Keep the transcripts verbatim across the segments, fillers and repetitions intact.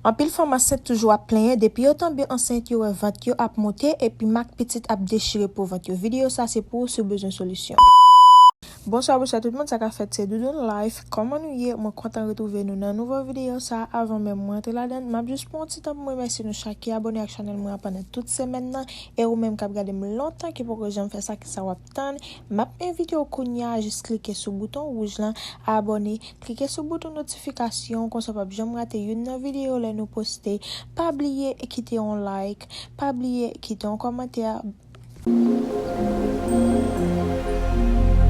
Anpil fanm ansent toujou ap plenyen, depi yo tonbe ansent, yo wè vant yo ap monte, epi mak pitit ap dechire po vant yo. Videyo sa se pou ou si w bezwen solisyon. Bonswa, bonswa tout moun, sa k ap fèt, se Doudoune Life. Kòman nou ye? Mwen kontan retwouve nou nan nouvo videyo sa. Avan menm mwen antre ladan l, m ap jis pran yon ti tan pou m remèsye nou chak ki abòne ak chanèl mwen an pandan tout semèn nan. E ou menm k ap gade m lontan ki poko janm fè sa, kisa w ap tann? M ap envite w kounye a, jis klike sou bouton wouj lan, abòne, klike sou bouton notifikasyon, konsa w p ap janm rate youn nan videyo lè nou poste. Pa bliye kite yon like, pa bliye kite yon kòmantè.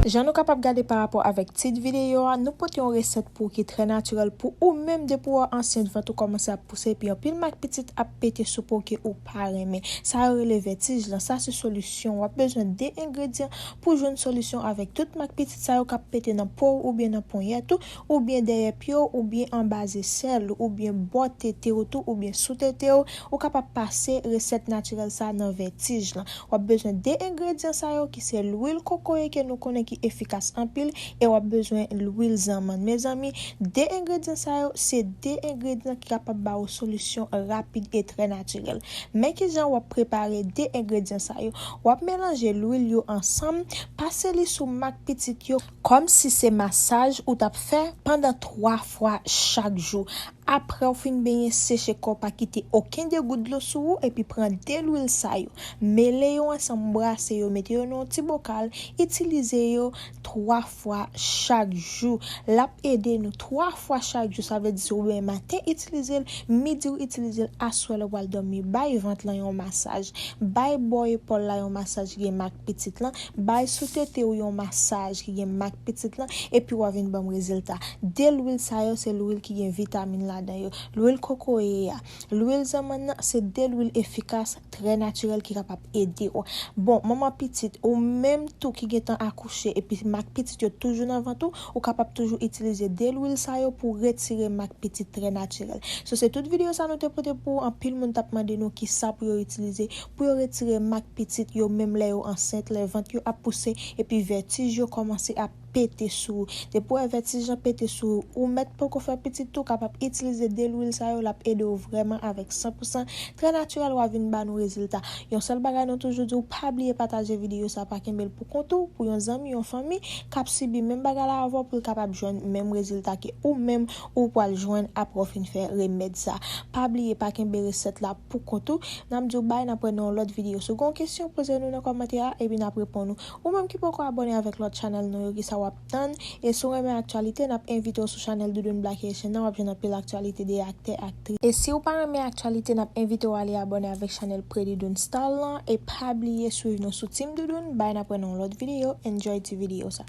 Jan nou kapab gade pa rapò avèk tit videyo a, nou pote yon resèt pou w ki trè natirèl pou ou menm depi w wè ansent, vant ou kòmanse ap pouse, epi anpil mak pitit ap pete sou po ke ou pa renmen. Sa yo rele vètij lan, sa se solisyon. W ap bezwen de engredyan pou jwenn solisyon avèk tout mak pitit sa yo k ap pete nan po w oubyen nan ponyèt ou, oubyen dèyè pye w, oubyen anba zesèl, oubyen bò tete w tou, oubyen sou tete w. Ou kapab pase resèt natirèl sa nan vètij lan. W ap bezwen de engredyan sa yo ki se lwil kokoye ke nou konnen ki efikas anpil, e w ap bezwen lwil zanmann. Mezanmi, de engredyan sa yo se de engredyan ki kapab ba ou solisyon rapid e trè natirèl. Men kijan w ap prepare de engredyan sa yo. W ap melanje lwil yo ansanm, pase li sou mak pitit yo, kòmsi se masaj ou t ap fè pandan twa fwa chak jou. Apre w fin benyen, seche kò w, pa kite okenn de gout dlo sou ou, epi pran de lwil sa yo. Mele yo ansanm, brase yo, mete yo nan yon ti bokal, itilize yo twa fwa chak jou. L ap ede nou twa fwa chak jou, sa vle di si w benyen maten, itilize l, midi w itilize l, aswè lè w pral dòmi, bay vant lan yon masaj, bay bò epòl la yon masaj ki gen mak pitit lan, bay sou tete w yon masaj ki gen mak pitit lan, epi w a vin ban m rezilta. De lwil sa yo se lwil ki gen vitamin ladan yo. Lwil kokoye a, lwil zanmann nan, se de lwil efikas, trè natirèl ki kapab ede w. Bon, manman pitit, ou menm tou ki gentan akouche epi mak pitit yo toujou nan vant ou, ou kapab toujou itilize de lwil sa yo pou retire mak pitit trè natirèl. So, se tout videyo sa nou te pote pou ou. Anpil moun t ap mande nou kisa pou yo itilize pou yo retire mak pitit yo, menm lè yo ansent, lè vant yo ap pouse, epi vètij yo kòmanse ap pete sou ou. Depi w wè vètij lan pete sou ou, ou mèt poko fè pitit tou, kapab itilize de lwil sa yo, l ap ede w vrèman avèk san pou san. Trè natirèl, w a vin ba nou rezilta. Yon sèl bagay nou toujou di w, pa bliye pataje videyo sa, pa kenbe l pou kont ou, pou yon zanmi, yon fanmi k ap sibi menm bagay la avè w, pou l kapab jwenn menm rezilta ke ou menm ou pral jwenn apre w fin fè remèd sa. Pa bliye, pa kenbe resèt la pou kont ou. N ap di w bay, n ap wè nan yon lòt videyo. Si w gen yon kesyon, poze nou nan kòmantè a, epi n ap reponn ou. Ou menm ki poko abòne avèk lòt chanèl nou yo, kisa w ap tann? E si w renmen aktyalite, n ap envite w sou chanèl Doudoune Black Haitian nan, w ap jwenn anpil aktyalite de aktè, aktris. E si w pa renmen aktyalite, n ap envite w ale abòne avèk chanèl Pretty Doune Style lan, e pa bliye swiv nou sou Team Doudoune. Bay, n ap wè nan yon lòt videyo. Enjoy ti videyo sa.